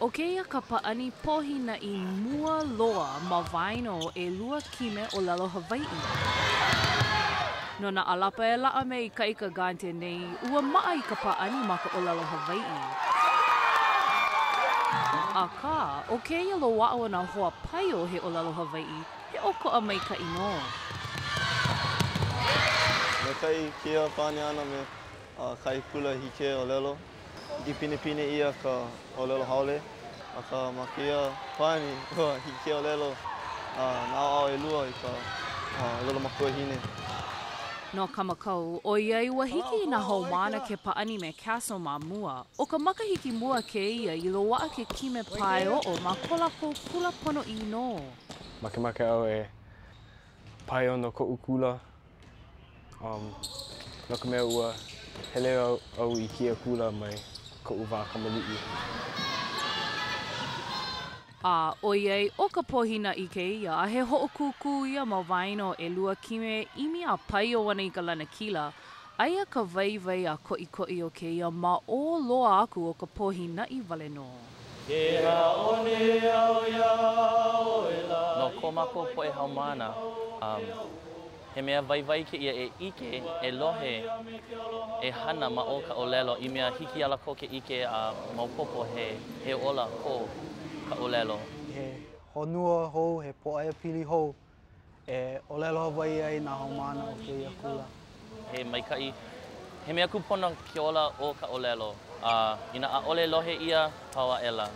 ʻO kēia ka pāʻani pōhinaʻi mua loa ma waena o ʻelua kime ʻōlelo Hawaiʻi. No nā ʻālapa e laʻa me Ikaika Gante nei, ua maʻa i ka pāʻani ma ka ʻōlelo Hawaiʻi. Akā, ʻo kēia loaʻa o nā hoa paio he ʻōlelo Hawaiʻi, he ʻokoʻa maikaʻi nō. Maikaʻi kēia pāʻani ʻana me kahi kula hiki ke ʻōlelo. ʻIke pinepine ʻia ka ʻōlelo haole, akā ma kēia pāʻani ua hiki ke ʻōlelo nā ʻaoʻao ʻelua i ka ʻōlelo makuahine. No Kamakau, ʻoiai ua hiki i nā haumāna ke pāʻani me KASL ma mua, ʻo ka makahiki mua kēia i loaʻa ke kime pae oʻo ma ko lākou kula ponoʻī nō. Makemake au e paio no koʻu kula Um, no ka mea ua hele au, au i kēia kula mai koʻu wā kamaliʻi. A ʻoiai ʻo ka pōhinaʻi kēia a he hoʻokūkū ia ma waena o ʻelua kime e ʻimi a paio ana i ka lanakila, aia ka waiwai a koʻikoʻi o kēia ma ʻō loa aku o ka pōhinaʻi wale nō. Ke aʻo nei au iā ʻoe lā. No ko mākou poʻe haumāna, um, He mea waiwai kēia e ʻike, e lohe, e hana ma o ka ʻōlelo i mea hiki iā lākou ke ʻike a maopopo he he ola ko ka ʻōlelo. He honua hou, he pōʻaiapili hou e ʻōlelo Hawaiʻi ai nā haumāna o kēia kula. He maikaʻi, he mea kūpono ke ola o ka ʻōlelo, a inā ʻaʻole lohe ʻia, pau aʻela.